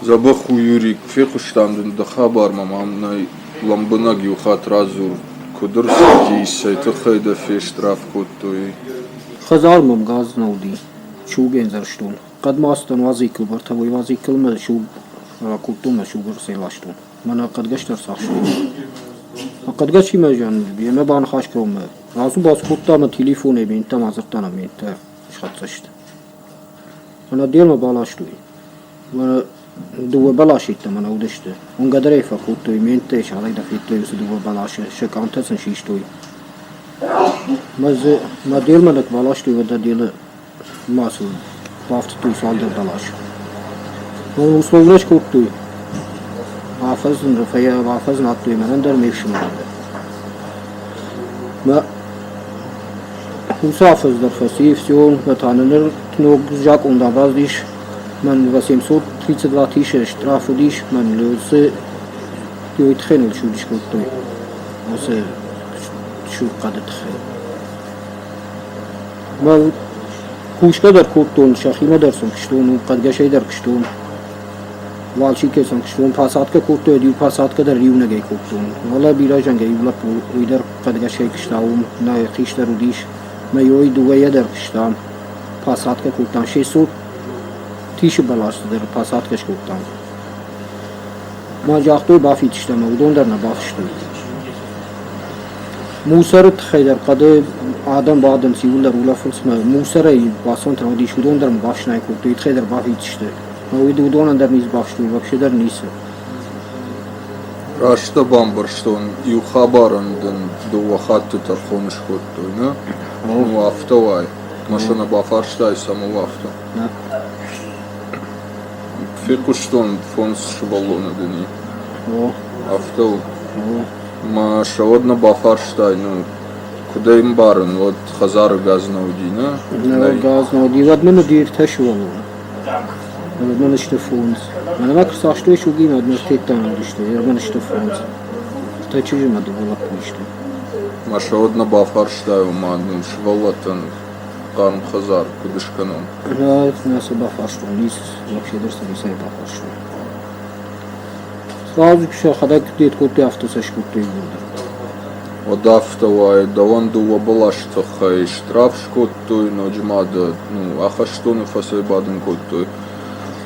Дзӕбӕх у, Юрий, фехъуыстам дын дӕ хабармӕ ма нӕ лӕмбынӕг иу хатт радзур, куыд ӕрцыди, цӕй тыххӕй дӕ фестъраф кодтой? Хӕдзар мӕм газ нӕ уыди, суг ӕндзӕрстон. Хъӕдмӕ ацыдтӕн уазикыл, бортовой уазикыл мӕ суг ракодтон, мӕ суг ӕрцӕйластон. Мӕнӕ хъӕдгӕстӕ ӕрцахстой. Хъӕдгӕсимӕ зиан йемӕ баныхас кӕнынмӕ рацу-бацу кодта ӕмӕ телефонӕй менттӕм адзырдта ӕмӕ менттӕ схӕццӕ сты. Мӕнӕ делмӕ баластой. Мӕнӕ дыууӕ бӕласы йеддӕмӕ нӕ уыдысты. Уынгӕ дӕр ӕй фӕкодтой, менттӕй сӕлӕй дӕр федтой уыцы дыууӕ бӕласы, сӕ къамтӕ сын систой. Мӕ дзы мӕ делмӕ нӕ куы баластой, уӕд делы ма сыл бафтыдтой цалдӕр бӕласы. Условно скодтой. Афӕдз афӕдз надтой мӕнӕн дӕр ме фсымӕрӕн дӕр. Мӕ уыцы афӕдз дӕр фӕци, все, мӕ та ныр ног закъон рабадтис. Мӕн 832 тысячи штраф уыдис, мӕн уыцы уый тыххӕй ныл суд скодтой, уыцы сугхъӕды тыххӕй. Мӕ кусгӕ дӕр кодтон, сӕхимӕ дӕр сын куыстон, хъӕдгӕсӕй дӕр куыстон. Валчикӕй сын куыстон, посадкӕ кодтой, иу посадкӕ дӕр иунӕгӕй кодтон. Уӕлӕ бирӕ зӕнгӕ иу лӕппу, уый дӕр хъӕдгӕсӕй куыста, уым нӕ хистӕр уыдис. Мӕ йой дыууӕйӕ дӕр куыстам, посадкӕ кодтам. Се цот тисы бӕлӕсты дӕр посадкӕ скодтам. Мӕ загътой, бафиддзыстӕм, уыдон дӕр нӕ бафыстой. Мусоры тыххӕй дӕр хъӕды адӕм бадынц, иууылдӕр улӕфынц мӕ мусорӕй бацонтӕ уыдис, уыдон дӕр мӕ бафснай кодтой, тыххӕй дӕр бафиддзысты. Мӕ уый уыдонӕн дӕр ницы бафстой, вообще дӕр ницы. Раст дӕ бамбӕрстон, иу хабарӕн дын дыууӕ хатты тӕрхон скодтой, нӕ? Ну, афтӕ уай. Машинӕ бафарстай, цӕмӕ у афтӕ? Нӕ. Фехъуыстон, фондз сывӕллоны дын и. О. Афтӕ у. Мӕ сӕ уӕд нӕ бафарстай, ну, куыд ӕй ӕмбарын, уӕд хӕдзары газ нӕ уыди, нӕ? Нӕ, газ нӕ уыди. Уӕд мын уыди ӕртӕ сывӕллоны. Уӕд мын сты фондз. Мӕнӕ мӕ куы цахстой сугимӕ, уӕд мын ӕртӕ нӕ уыдысты, мын сты фондз. Ӕртӕ чызджы мӕ дыууӕ лӕппуйы сты. Мӕ сӕ уӕд нӕ бафарстай, ома, ну, сывӕллӕттӕн хъарм хӕдзар куыд скӕнон? Нӕ, нӕ сӕ бафарстон, ницы, вообще дӕр сӕ ницӕй бафарстон. Сразу сӕхӕдӕг дет кодтой, афтӕ сӕ скодтой иууылдӕр. Уӕд афтӕ уайы, дӕуӕн дыууӕ бӕласы тыххӕй штраф скодтой, ноджы ма дӕ ну, ахӕстоны фӕцӕйбадын кодтой.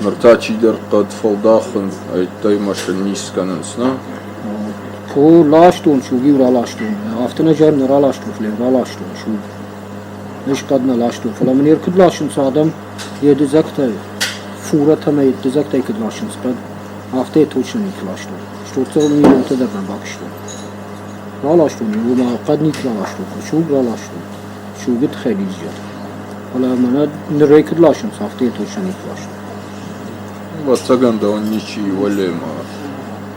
Ныр та чидӕр хъӕд фӕлдахын, ӕйттӕй мӕ сын ницы кӕнынц, нӕ? Ко ластон суг-иу раластон. Афтӕ нӕ зӕр нӕ раластон, фӕлӕ раластон суг. Ӕз хъӕд нӕ ластон, фӕлӕ мын ӕркуыд ласынц адӕм йе дыдзӕгтӕ, фурӕтӕ ӕмӕ йе дыдзӕгтӕй куыд ласынц хъӕд, афтӕ йӕ точно никуы ластон. Стурцӕ миллионтӕ дӕр нӕ бакуыстон. Раластон уымӕ хъӕд никуы раластон, суг раластон. Сугы тыххӕй лидзджытӕ. Фӕлӕ мӕнӕ нырӕй куыд ласынц, афтӕ йӕ точно никуы ластон. Ӕвӕццӕгӕн дӕуӕн ничи уӕлемӕ.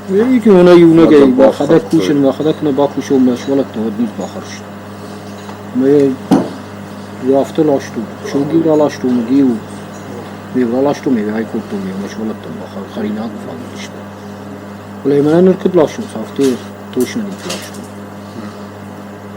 Мӕнӕ иунӕгӕй мӕхӕдӕг кусын, мӕхӕдӕг нӕ бакусон, мӕ сывӕллӕттӕ уӕд низ бахӕрзт. Мӕ афтӕ ластон, суг-иу раластон, уыди-иу ме раластон, ме райкодтон, мӕ сывӕллӕттӕн хӕринаг фаг уыдысты. Фӕлӕ мӕнӕ ныр куыд ласынц, афтӕ точно никуы ластон.